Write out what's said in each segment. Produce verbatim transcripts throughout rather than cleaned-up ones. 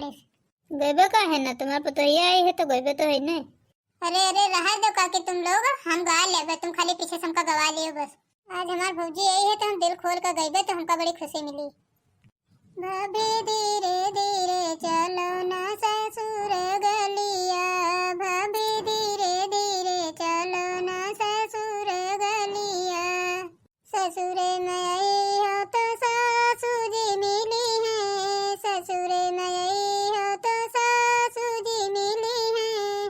गइबे का है ना, तुम्हार पतोहिया आई है तो गइबे तो है ना। अरे, अरे, रहा दो काकी तुम लोग, हम गा लेबे, तुम खाली पीछे से हमका गवा लियो बस। आज हमार भौजी आई है तो हम दिल खोल के गइबे तो हमका बड़ी खुशी मिली। भाभी धीरे धीरे चलो ना ससुर गलिया, भाभी धीरे धीरे चलो ना ससुर गलिया। ससुर में आई हो तो सासू जी मिली है, ससुर में आई हो तो सासू जी मिली है।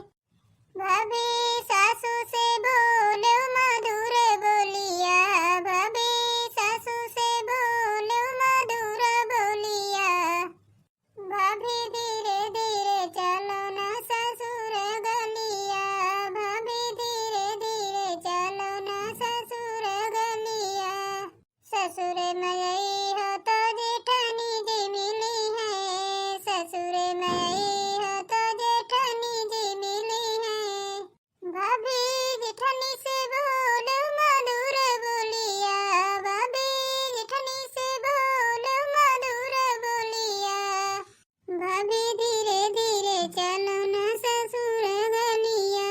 भाभी सासू से बोलो मधुर बोलिया, भाभी सासू से बोलो मधुर बोलिया। भाभी धीरे धीरे चलो ना ससुर गलिया, भाभी धीरे धीरे चलो ना ससुर गलिया। ससुर में आई हो तो जेठानी जी मिली है, ससुर में आई हो तो जेठानी जी मिली है। भाभी जेठानी से बोलो मधुर बोलिया, भाभी जेठानी से बोलो मधुर बोलिया। भाभी धीरे धीरे चलो ना ससुर गलिया,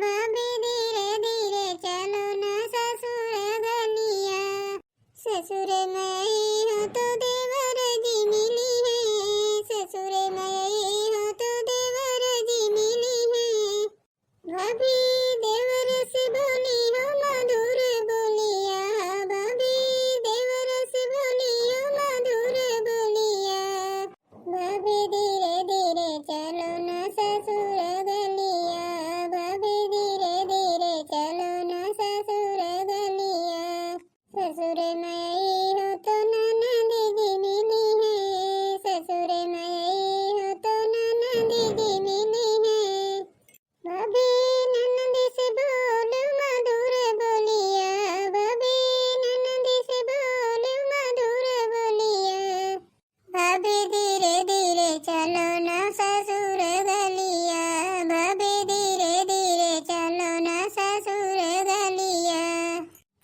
भाभी धीरे धीरे चलो ना ससुर गलिया। ससुर में आई हो तो देवर जी मिली है, ससुर में आई हो तो देवर जी मिली है। भाभी देवर से बोली हो मधुर बोलिया, भाभी देवर से बोली हो मधुर बोलिया। भाभी धीरे धीरे चलो ना ससुर गलिया, भाभी धीरे धीरे चलो ना ससुर गलिया। ससुर में आई हो तो ननद जी मिली है, ससुर में आई हो तो ननद जी मिली है। भाभी ननद से बोलो मधुर बोलिया, भाभी ननद से बोलो मधुर बोलिया। भाभी धीरे धीरे चलो ना ससुर गलिया, भाभी धीरे धीरे चलो ना ससुर गलिया।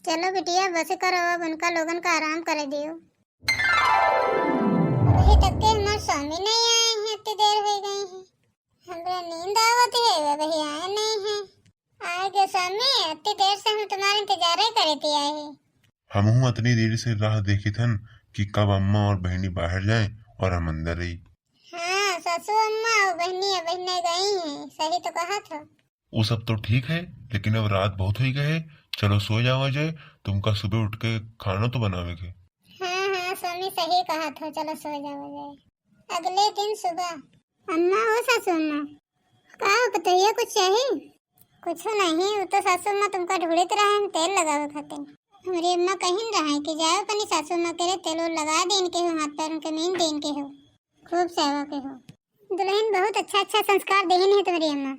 चलो बिटिया, बस करो, अब उनका लोगन का आराम करे दियो। अभी तक के हमार स्वामी नहीं आए हैं, इतनी देर हो गई है। हमरा नींद आवत है, वे अभी आए नहीं हैं। आए गए स्वामी, इतनी देर से हम तुम्हारा इंतजार ही करे थे आए हैं। हमहू अतनी देर से राह देखित हन कि कब अम्मा और बहनी बाहर जाएं और हम अंदर रही। हाँ, सासू अम्मा और बहनी, बहने गई हैं, सही तो कहा था। वो सब तो ठीक है, लेकिन अब रात बहुत होई गए है, चलो सो जावा जाए, तुमका सुबह उठ के खाना तो बनावे के। हाँ, हाँ, स्वामी सही कहा था, चलो सो जावा जाए। अगले दिन सुबह। अम्मा, ओ सासू अम्मा, का हो पतोहिया, कुछ चाही? कुछ नहीं, वो तो सासू अम्मा तुमका ढूंढत रहे हैं तेल लगावे खातिर। हमारी अम्मा कहिन रहे कि जाओ अपनी सासू अम्मा के रे तेल उल लगा दे इनके हो, हाथ पैर उनके मीन दे इनके हो, खूब सेवा के हो। दुल्हन बहुत अच्छा अच्छा संस्कार देहिन है तुम्हारी अम्मा।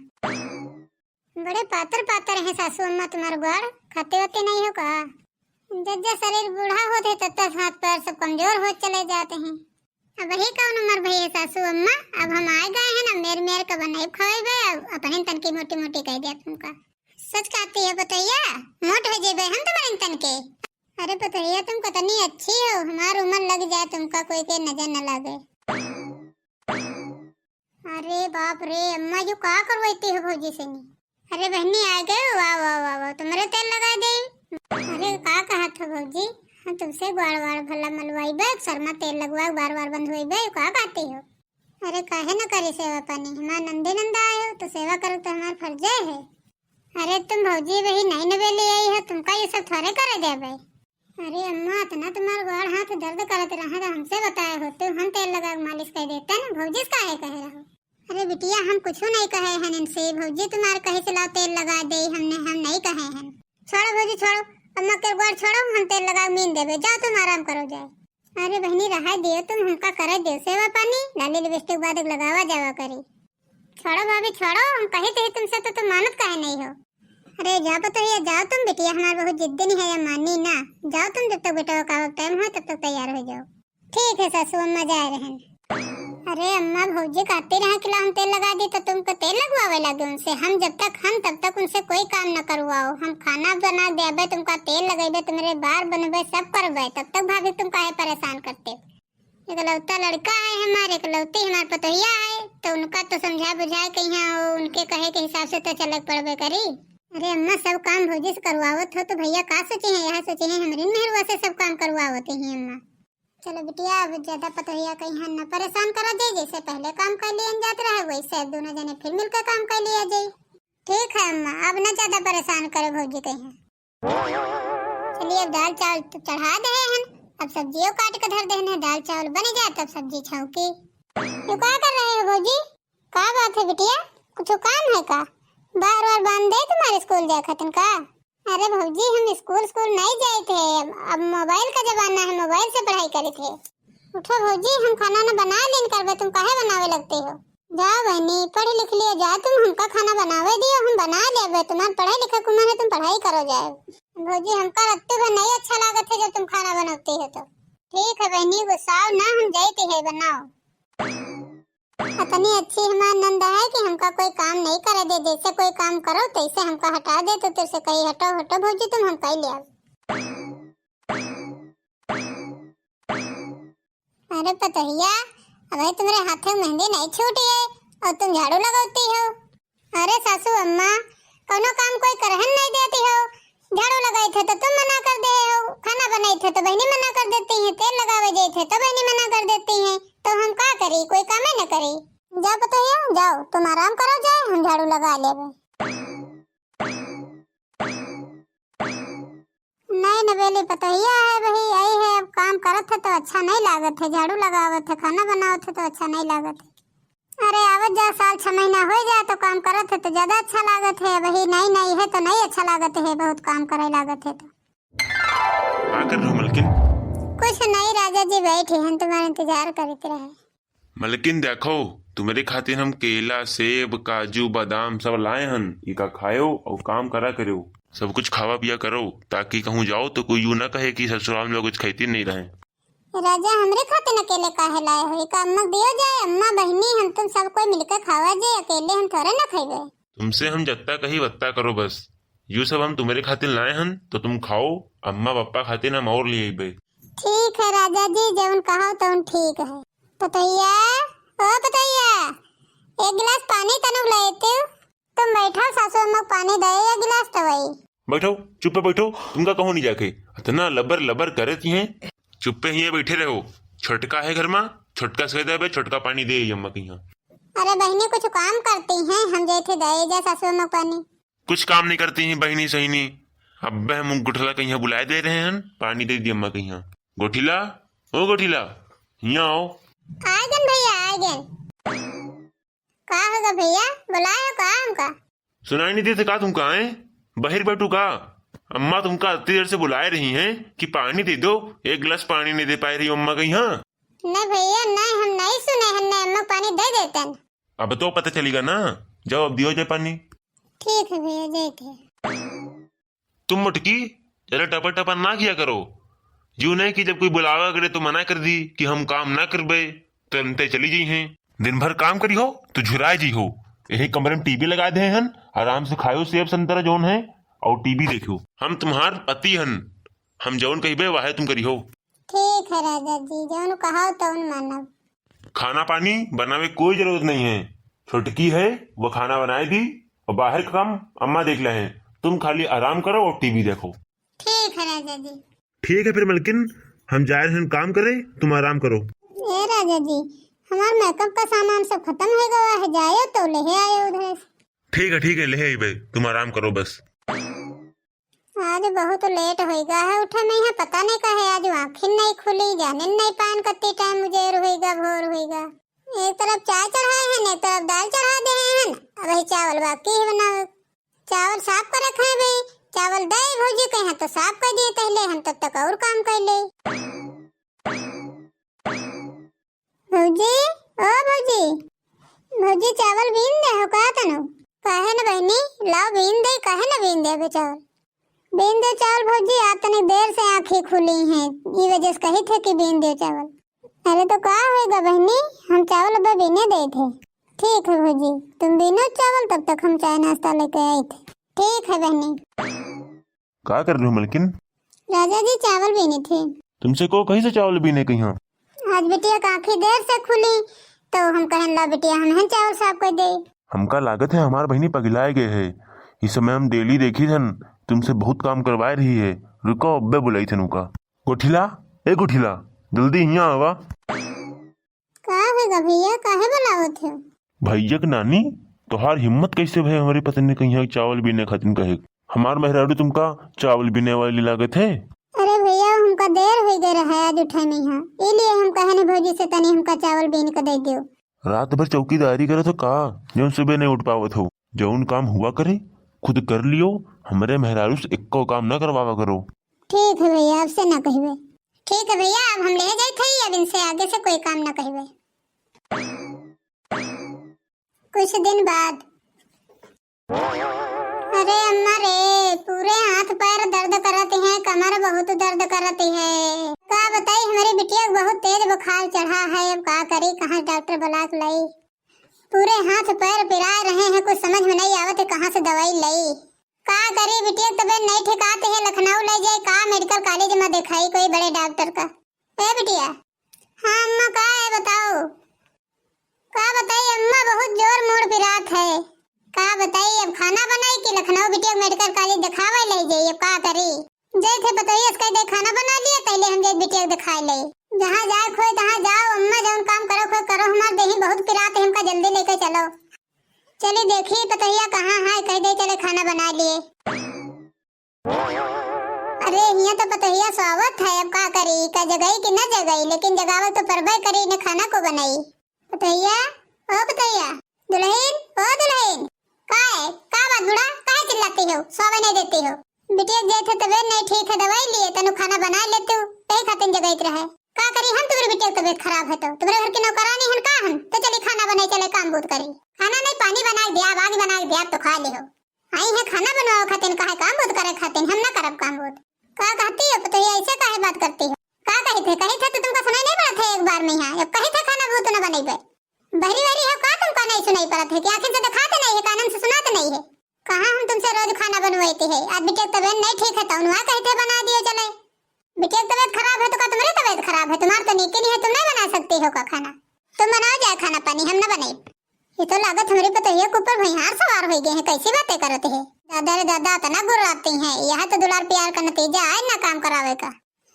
बड़े पातर पातर हैं सासू अम्मा तुम्हारे ग्वाड़, खाते वाते नहीं हो का? जब जब शरीर बूढ़ा होत है तब तक हाथ पैर सब कमजोर होत चले जाते हैं। अब वही कौन उम्र भई है सासू अम्मा, अब हम आए गए हैं ना, मेर मेर का बनाई खवाई बे, अब अपने तन की मोटी मोटी कह दिया तुमका। सच कहती है पतोहिया, मोट हो जेबे हम तुम्हारे तन के। अरे पतोहिया, तुम कितनी अच्छी हो, हमार उम्र लग जाए तुमका कोई के नजर न लगे। अरे बाप रे अम्मा, यो का करवाइती हो भौजी से नी? अरे बहनी आ गए, वाह वाह वाह वाह, तुम्हारे तेल लगा दे। अरे का कहत हो भौजी, हम तुमसे ग्वाड़ वाड़ भला मलवाइबे, सर मा तेल लगवा बार बार बंद होइबे, का कहती हो? अरे काहे न करी सेवा पानी, हमार नंदी नंदा आए हो तो सेवा करो तो हमार फर्जे है। अरे तुम भौजी वही नई नवेली आई हो, तुमका ये सब थोड़े करे देबे। अरे अम्मा, इतना तुम्हार गोड़ हाथ दर्द करत रहे तो हमसे बताए होते, हम तेल लगा के मालिश कर देते ना, भौजी से काहे कहे रहो? अरे बिटिया, हम कुछ नहीं कहे हैं इनसे, भौजी तुम्हार कहे से लाओ तेल लगा दे, हमने, हम नहीं कहे हैं। छोड़ो भौजी छोड़ो, अम्मा के गोड़ छोड़ो, हम तेल लगा के मीन देबे, जाओ तुम आराम करो जाए। अरे बहनी रहा दियो तुम, हमका करे दियो सेवा पानी, लाली लिपस्टिक बाद लगावा जावा करी। छोड़ो भाभी छोड़ो, हम कही थे तुमसे तो तुम मानत काहे नहीं हो? अरे जा पतोहिया, जाओ तुम, बिटिया हमार बहुत जिद्दी नहीं है या मानी ना। जाओ तुम, जब तक बेटवा का टाइम हो तब तक तैयार हो जाओ। ठीक है सासू अम्मा, जाए रहन। अरे अम्मा, भौजी कहती रहे कि ला हम तेल लगा दी तो तुमको तेल लगवावे लगे उनसे। हम जब तक हम तब तक उनसे कोई काम न करवाओ। हम खाना बना देबे, तुमका तेल लगेबे, तुम्हारे बार बनबे, सब करबे, तब तक भाभी तुम काहे परेशान करते हो? इकलौता लड़का है हमार, इकलौती हमार पतोहिया है, तो उनका तो समझा बुझाए के यहाँ वो उनके कहे के हिसाब से तो चले के पड़बे करी। अरे अम्मा, सब काम भौजी से करवावत हो तो भैया का सोचे हैं, यह सोचे हैं हमरे मेहरुआ से सब काम करवावत ही अम्मा। चलो बिटिया, अब ज्यादा पतोहिया के यहाँ न परेशान करा जाए, जैसे पहले काम कर लियन जात रहे वैसे अब दोनों जने फिर मिलकर काम कर लिया जाए। ठीक है अम्मा, अब न ज्यादा परेशान करे भौजी के यहाँ। चलिए, अब दाल चावल तो चढ़ा दे हैं, अब सब्जियों काट के धर देने, दाल चावल बन जाए तब सब्जी छौंकी। ये का कर रहे हो भौजी? का बात है बिटिया, कुछ काम है का? बार बार बांध दे तुम्हारे स्कूल जाए खातिर का? अरे भौजी, हम स्कूल स्कूल नहीं जाए थे, अब, अब मोबाइल का जमाना है, मोबाइल से पढ़ाई करे थे। उठो भौजी, हम खाना न बना लेन करबे, तुम काहे बनावे लगते हो? जाओ बहनी, पढ़ लिख लियो, जाओ तुम, हमका खाना बनावे दियो, हम बना लेबे, तुम्हार पढ़े लिखे के उम्र है, तुम पढ़ाई करो जाए। भौजी, हमका रत्तू भर नहीं अच्छा लागत है जब तुम खाना बनौती हो तो। ठीक है बहनी, गुस्साओ ना, हम जाते हैं बनाओ। इतनी अच्छी हमार नंद है कि हमका कोई काम नहीं करे दे, जैसे कोई काम करो तैसे हमका हटा दे, तो तेरे से कही हटो हटो भौजी तुम, हम कही ले। अरे पतोहिया, अबे तुम्हारे हाथे मेहंदी नहीं छूटी है और तुम झाड़ू लगौती हो। अरे सासू अम्मा, कौनो काम कोई करहन नहीं देती हो। झाड़ू लगाई थे तो तुम मना कर दे हो, खाना बनाई थे तो बहनी मना कर देती है, तेल लगावे जाई थे तो बहनी मना कर देती है, तो हम का करी, कोई कामे न करी। जाओ पतोहिया, जाओ तुम आराम करो, जाए हम झाड़ू लगा लेबे। नहीं नवेली पतोहिया है बही, यही है, अब काम करत है तो अच्छा नहीं लागत है, झाड़ू लगावत है, खाना बनावत है तो अच्छा नहीं लागत है। अरे आवत जा, साल छह महीना हो जाए तो काम करत है तो ज्यादा अच्छा लागत है, बही नहीं नहीं है तो नहीं अच्छा लागत है, बहुत काम करे लागत है तो। का कर रहे हो मलकिन? कुछ नहीं राजा जी, बैठे हैं तुम्हारे इंतजार करते रहे। मलकिन देखो, तुम्हारे खातिर हम केला, सेब, काजू, बादाम सब लाए हन। इका खायो और काम करा करो, सब कुछ खावा पिया करो, ताकि कहूँ जाओ तो कोई यू ना कहे कि ससुराल में कुछ खाती नहीं रहे। राजा, हमरे खातिर अकेले काहे लाए हो? इका अम्मा के दियो जाए, अम्मा बहनी हम तुम सब कोई मिलकर खावा जे, अकेले हम थोड़े ना खइबे। तुमसे हम जत्ता कही वत्ता करो बस। यू सब हम तुम्हारे खातिर लाए हन तो तुम खाओ, अम्मा पापा खातिर हम और ले अइबे। ठीक है राजा जी, जौन कहो तौन ठीक है। पतोहिया, ओ पतोहिया, एक गिलास पानी तनुक ले तू। तुम बैठो, सासू अम्मा के पानी दे, एक गिलास तो वही। बैठो, चुप्पे बैठो, तुमका कहूँ नहीं जाके। इतना लबर लबर करत ही हैं, चुप्पे ही बैठे रहो। छोटका है घर में, छोटका से दे, छोटका पानी दे अम्मा के यहाँ। अरे बहनी, कुछ काम करती हैं, हम जाए थे दे जा सासू अम्मा के पानी। कुछ काम नहीं करती हैं बहनी सहिनी। अब्बे हम गोठिला के यहाँ बुलाए दे रहे हैं, पानी दे दिया अम्मा के यहाँ। गोठिला, ओ गोठिला, यहाँ आओ। आए गन भैया, आए गन। का होगा भैया, बुलाए हो का हमका? सुनाई नहीं देते का तुमका, हैं? बाहर बैठू का? अम्मा तुमका इतनी देर से बुलाए रही हैं कि पानी दे दो, एक गिलास पानी नहीं दे पाए रही अम्मा के यहाँ। नहीं भैया, नहीं, हम नहीं सुने हैं, नहीं, अम्मा पानी दे देतन। अब तो पता चलेगा ना, जाओ अब दियो जाए पानी। ठीक है भैया, जाते हैं। तुम मोटकी, ज्यादा टपर टपर ना किया करो। यूं नहीं कि जब कोई बुलावा करे तो मना कर दी कि हम काम ना करबे, तुरंते चली जइहैं। दिन भर काम करिहो तो झुराए जइहो। यही कमरे में टीवी लगा दे हन, आराम से खायो सेब संतरा जौन है और टीवी देखियो। हम तुम्हार पति हन, हम जौन कहिबे वह तुम करिहो। ठीक है राजा जी, जौन कहो तौन मानब। खाना पानी बनावे कोई जरूरत नहीं है, छोटकी है वो खाना बनाए दी और बाहर का काम अम्मा देख ले हैं। तुम खाली आराम करो और टीवी देखो। ठीक है राजा जी। ठीक है फिर मलकिन, हम जा रहे हैं काम करे, तुम आराम करो। ए राजा जी, हमार मेकअप का सामान सब खत्म हो गवा है, जायो तो ले आयो उधर से। ठीक है, ठीक है, ले अइबे, तुम आराम करो बस। आज बहुत लेट होइगा है उठे में, यहाँ पता नहीं काहे आज आँखिन नहीं खुली, जाने नहीं पान कत्ती टाइम उजेर होइगा, भोर होइगा। एक तरफ चाय चढ़ाए हैं, एक तरफ दाल चढ़ा दे हैं, अब वही चावल बाकी है बनावे। चावल साफ कर रखे हैं भाई, चावल दे भौजी के यहाँ तो साफ कर दिए पहले, हम तब तक और काम कर ले। भौजी, ओ भौजी, भौजी चावल बीन दे हो का तनु? काहे न बहनी, लाओ बीन दे, काहे न बीन दे बे चावल? बीन दे चावल भौजी, आप तनिक देर से आँखें खुली हैं, ई वजह से कही थे कि बीन दे चावल। अरे तो का होएगा बहनी, हम चावल अब बीने दे थे। ठीक है भौजी, तुम बीनो चावल, तब तक हम चाय नाश्ता लेके आई थे। ठीक है बहनी। का कर रहे हो मलकिन? राजा जी चावल बीने थे। तुमसे को कही से चावल बीने कहीं? आज बिटिया का आँखी देर से खुली, तो हम कहन ला बिटिया हमहन चावल साफ कर दे। हमका लागत है हमार बहिनी पगलाए गए है। इस समय हम डेली देखी थन, तुमसे बहुत काम करवाए रही है। रुको, अब्बे बुलाई थन उका। गोठिला, ए गोठिला, जल्दी हियाँ आवा। का होगा भैया, काहे बुलावत हो? भैया के नानी, तोहार हिम्मत कैसे भय हमारी पत्नी के यहाँ चावल बीने खातिर कहे? हमार मेहरारू तुमका चावल बीने वाली लागत है? अरे भैया, हमका देर हो गए रहा आज उठे में यहाँ, इलिए हम कहने भौजी से तनी हमका चावल बीन के दे दियो। रात भर चौकीदारी करत हो का, जौन सुबह नहीं उठ पावत हो? जौन काम हुआ करे, खुद कर लियो, हमरे मेहरारू से एक्को काम ना करवावा करो। ठीक है भैया, अब से ना कहबे। ठीक है भैया, अब हम ले जाइत हई, अब इनसे आगे से कोई काम ना कहबे। कुछ दिन बाद। अरे अम्मा रे, पूरे हाथ पैर दर्द करत हैं, कमर बहुत दर्द करत है। का बताई, हमारी बिटिया के बहुत तेज बुखार चढ़ा है। अब का करी, कहाँ डॉक्टर बुला के लाई? पूरे हाथ पैर पिराए रहे हैं, कुछ समझ में नहीं आवत है कहाँ से दवाई लाई। का करी, बिटिया के तबीयत नहीं ठिकात है, लखनऊ ले जाए का मेडिकल कॉलेज में दिखाई कोई बड़े डॉक्टर का। ए बिटिया। हाँ अम्मा, का है बताओ? का बताई अम्मा, बहुत जोर मूड़ पिरात है। का बताई, अब खाना बनाई कि लखनऊ बिटिया के मेडिकल कॉलेज दिखावे ले जाई, अब का करी? जे थे पतोहिया से कह दे खाना बना लिया, पहले हम जाए बिटिया के दिखाए ले। जहाँ जाए खोए तहाँ जाओ अम्मा, जौन काम करो खोए करो, हमार देही बहुत पिरात है, हमका जल्दी लेके चलो। चली देखी पतोहिया कहाँ है, कह दे चले खाना बना लिए। अरे हियाँ तो पतोहिया सोवत है, अब का करी, का जगाई कि ना जगाई, लेकिन जगावल तो परबे करी, ने खाना को बनाई। पतोहिया, ओ पतोहिया, दुलहिन, ओ दुलहिन, का है, का बात बूढ़ा, काहे चिल्लाती हो, सोवे नहीं देती हो? बिटिया के जाए थे तबीयत नहीं ठीक है, दवाई लिए, तनु खाना बना ले तू, यही खातिर जगाइत रहे। का करी हम, तुम्हारे बिटिया की तबीयत खराब है तो, तुम्हारे घर की नौकरानी हन का हम, तो चली खाना बनाई, चले काम बूत करी। खाना नहीं, पानी बना के दिया, आग बना के दिया, तो खा ले हो। आई है खाना बनवाओ खातिन, काहे काम बूत करे खातिन, हम ना करब काम बूत। का कहती हो पतोहिया, ऐसे काहे बात करती हो? का कही थे, कही थे तो तुमको सुनाई नहीं पड़त है एक बार में यहाँ, अब कही थे खाना बूत न बनइबे। बहरी बहरी हो का, तुमको नहीं सुनाई पड़त है कि आँखिन से दिखाते नहीं है, कानन से सुनाते नहीं है? कहाँ हम तुमसे रोज खाना बनवाते है, आज बिटिया की तबीयत नहीं ठीक है तो उनवा कही थे बना दियो चले। बिटिया की तबीयत खराब है तो का तुम्हारी तबीयत खराब है? तुम्हार तो नीके नहीं है, तुम नहीं बना सकती हो का खाना? तुम बनाओ जाए खाना पानी, हम ना बनाई। ये तो लागत हमरे पतोहिया के ऊपर भैंहार सवार हो गए हैं, कैसी बातें करत है। दादा रे दादा, इतना गुर्राती हैं, यह तो दुलार प्यार का नतीजा है ना काम करावे का।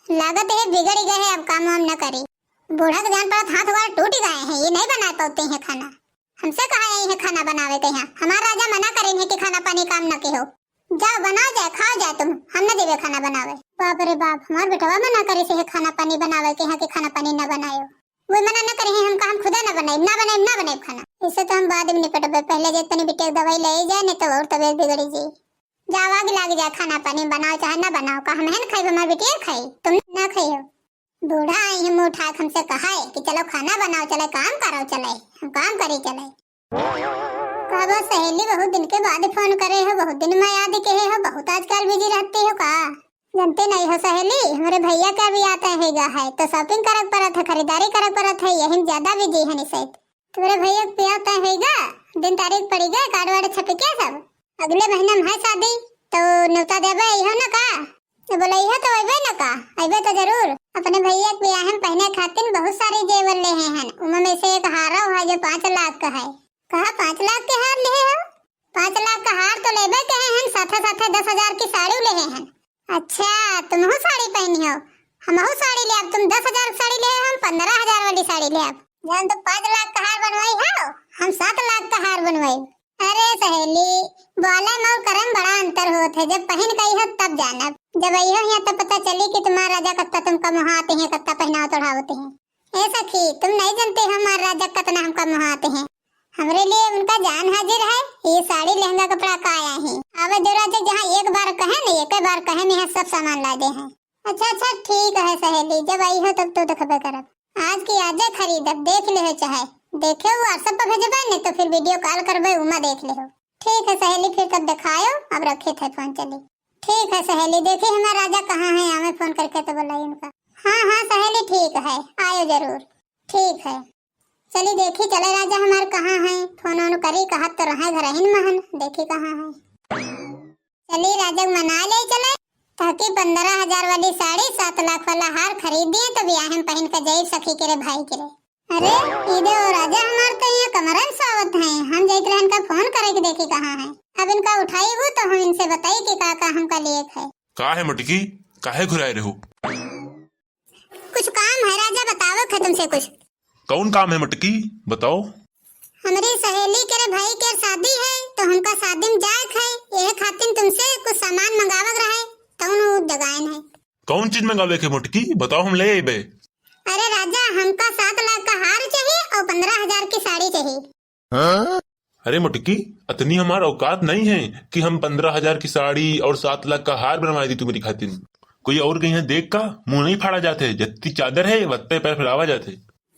लागत है बिगड़ गए हैं, अब काम वाम न करी। बूढ़ा के जान पड़त हाथ गोड़ टूट गए हैं, ये नहीं बना पाते हैं खाना। हमसे कहा यही है खाना बनावे के यहाँ, हमार राजा मना करें है कि खाना पानी काम न के हो। जाओ बनाओ जाए, खाओ जाए तुम, हम न देवे खाना बनावे। बाप रे बाप, हमार बेटवा मना करे से है खाना पानी बनावे के यहाँ के खाना पानी न बनायो। वो मना न करे हैं हमका, हम खुदा न बनाइब, ना बनाइब, ना बनाइब खाना। इससे तो हम बाद में निपटबे, पहले जे तनी बिटिया के दवाई ले जाए, नहीं तो और तबीयत बिगड़ी जी। जाओ आग लाग जाए, खाना पानी बनाओ चाहे ना बनाओ, का हम हैं न खाइब, हमार बिटिया खाई, तुम ना खाइयो। बूढ़ा आई है मुँह उठा के हमसे कहा है कि चलो खाना बनाओ चले, काम करो चले, हम काम करी चले। का बा सहेली, बहुत दिन के बाद फोन करे हो, बहुत दिन में याद कहे हो, बहुत आजकल बिजी रहती हो का? जानते नहीं हो सहेली, हमारे भैया का भी आता है गा है, तो शॉपिंग करक पड़त है, खरीदारी करक पड़त है, यही में ज्यादा बिजी है निशा। तुम्हारे भैया के ब्याह तय होइगा, दिन तारीख पड़िगा, कार्ड वार्ड छपिगा सब। अगले महीना में है शादी, तो न्योता देबे, अइहो ना का? तो बोले, अइहो तो अइबे ना का? अइबे तो जरूर। अपने भैया के ब्याह में पहने खातिर बहुत सारे जेवर लेहे हैं। उमा में से एक हारो है जो पाँच लाख का है। कहा, पाँच लाख के हार लेहे हो? पाँच लाख का हार तो लेबे कहे हैं, साथे साथे दस हजार की साड़ी लेहे हैं। अच्छा, तुमहू साड़ी पहनी हो, हमहू साड़ी लेब। तुम दस हजार के साड़ी लेहे, हम पन्द्रह हजार वाली साड़ी लेब। जान तो पाँच लाख का हार बनवाई हो, हम सात लाख का हार बनवाई। अरे सहेली, बोले में और करे में बड़ा अंतर होत है। जब पहिन के अइहो तब जानब, जब अइहो यहाँ तब पता चली कि तुम्हार राजा कत्ता तुमका मोहाते हैं, कत्ता पहनावत ओढ़ावत हैं। ए सखी, तुम नहीं जानते हो हमार राजा कतना हमका मोहाते हैं। हमरे लिए उनका जान हाजिर है, ये साड़ी लहंगा कपड़ा का आया ही। आवे देवराज जहाँ एक बार कहे न, एक बार कहे में यहाँ सब सामान ला दे हैं। अच्छा, अच्छा, ठीक है सहेली, जब अइहो तब तो देखबे करब। आज की आजे खरीदब, देख लेहो चाहे। देखे WhatsApp पर भेजबे, नहीं तो फिर video call करबे, उमा देख लेहो। ठीक है सहेली, फिर तब देखायो, अब रखे थे फोन, चली। ठीक है सहेली, देखी हमार राजा कहाँ है, आवे फोन करके तो बोलाई उनका। हाँ, हाँ सहेली, ठीक है, आयो जरूर। ठीक है, चली देखी चले राजा हमार कहाँ है, फोन ओन करी, कहत तो रहे घर ही में हन, देखी कहाँ है। चली राजा के मना ले चले। ताकि पन्द्रह हजार वाली साड़ी, सात लाख वाला हार खरीद दिए, तो बियाह में पहिन के जाई सखी के रे, भाई के रे। अरे, ई दे ओ राजा हमार तो यहाँ कमरन सावत हैं, हम जाइत रहन का फोन करे के देखी कहाँ है। अब इनका उठाई हूँ तो हम इनसे बताई कि का का हमका लिए है। का है मोटकी, काहे घुराए रहो? कुछ काम है राजा, बतावे है तुमसे कुछ। कौन काम है मोटकी, बताओ। हमरी सहेली के रे भाई के शादी है, तो हमका शादी में जाए है, यह खातिर तुमसे कुछ सामान मंगावक रहे, तौन उ जगायन है। कौन चीज मंगावे के मोटकी, बताओ, हम ले अइबे। अरे राजा, हमका सात लाख का हार चाहिए और पन्द्रह हजार की साड़ी चाहिए। अरे मोटकी, अतनी हमार औकात नहीं है कि हम पन्द्रह हजार की साड़ी और सात लाख का हार बनवा दी तुम्हारी खातिर। कोई और कहीं देख का मुंह नहीं फाड़ा जाते, जत्ती चादर है वत्ते पैर फैलावा जाते।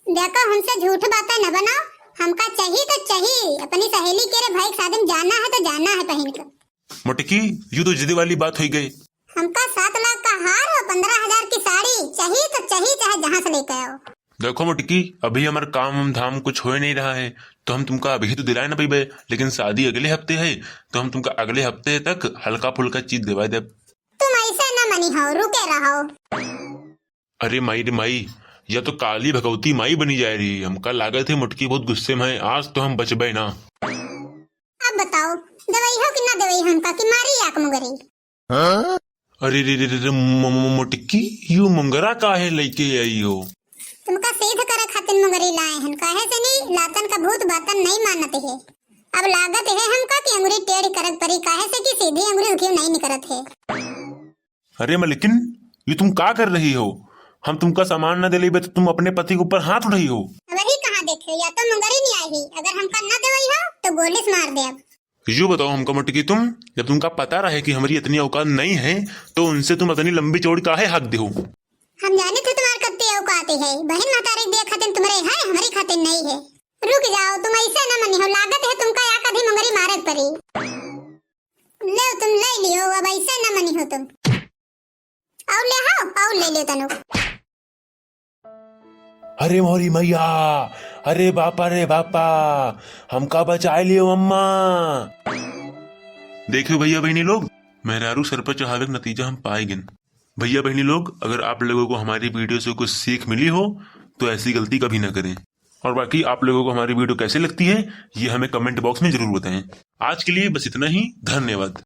देखो, हमसे झूठ बातें न बनाओ, हमका चाहिए तो चाहिए, अपनी सहेली के रे भाई के शादी में जाना है तो जाना है पहिन के। मोटकी, यू तो जिद वाली बात हुई गई। हमका सात लाख का हार और पन्द्रह हजार की साड़ी चाहिए तो चाहिए, चाहे जहाँ से लेके आओ। देखो मोटकी, अभी हमार काम धाम कुछ हो नहीं रहा है, तो हम तुमका अभी तो दिलाए ना पइबे, लेकिन शादी अगले हफ्ते है, तो हम तुमका अगले हफ्ते तक हल्का फुल्का चीज दिवा देब। तुम ऐसे न मनी हो, रुके रहो। अरे माई रे माई, या तो काली भगवती माई बनी जाए रही। हमका लागत है मोटकी बहुत गुस्से में है, आज तो हम बचबे ना। अब बताओ, देवई हो कि ना देवई हो हमका, कि मारी आक मुंगरी? अरे रे रे रे रे, मो-, मो-, मोटकी, यू मुंगरा काहे लेके आई हो? तुमका सीध करे खातिर मुंगरी लाए हन, काहे से नहीं, लातन का भूत बातन नहीं मानत है। अब लागत है हमका कि अंगुरी टेढ़ करत परी, काहे से कि सीधी अंगुरी उठियो नहीं निकरत है। अरे मलकिन, ये तुम का कर रही हो? हम तुमका सामान न दिलेबे तो तुम अपने पति के ऊपर हाथ उठाई हो। वही कहाँ देखे, या तो मुंगरी नहीं आई ही, अगर हमका न देवई हो तो गोली से मार दे अब। यो बताओ हमका मोटकी तुम, जब तुमका पता रहे कि हमारी इतनी औकात नहीं है तो उनसे तुम इतनी लंबी चौड़ी काहे हक दे हो? हम जाने थे तुम्हारे कत्ती औकात है, बहन महतारी के दिए खातिर तुम्हारे है, हमारी खातिर नहीं है। रुक जाओ, तुम ऐसे न मनी हो, लागत है तुमका या कभी मुंगरी मारे परी। ले तुम ले लियो, अब ऐसे न मनी हो तुम। और ले आओ, और ले लियो तनु। अरे मोरी मैया, अरे बापा रे बापा, हमका बचाए लियो अम्मा। देखियो भैया बहनी लोग, मेहरारू सर पर चढ़ावे के नतीजा हम पाए गिन। भैया बहनी लोग, अगर आप लोगों को हमारी वीडियो से कुछ सीख मिली हो तो ऐसी गलती कभी ना करें। और बाकी आप लोगों को हमारी वीडियो कैसे लगती है, ये हमें कमेंट बॉक्स में जरूर बताएं। आज के लिए बस इतना ही, धन्यवाद।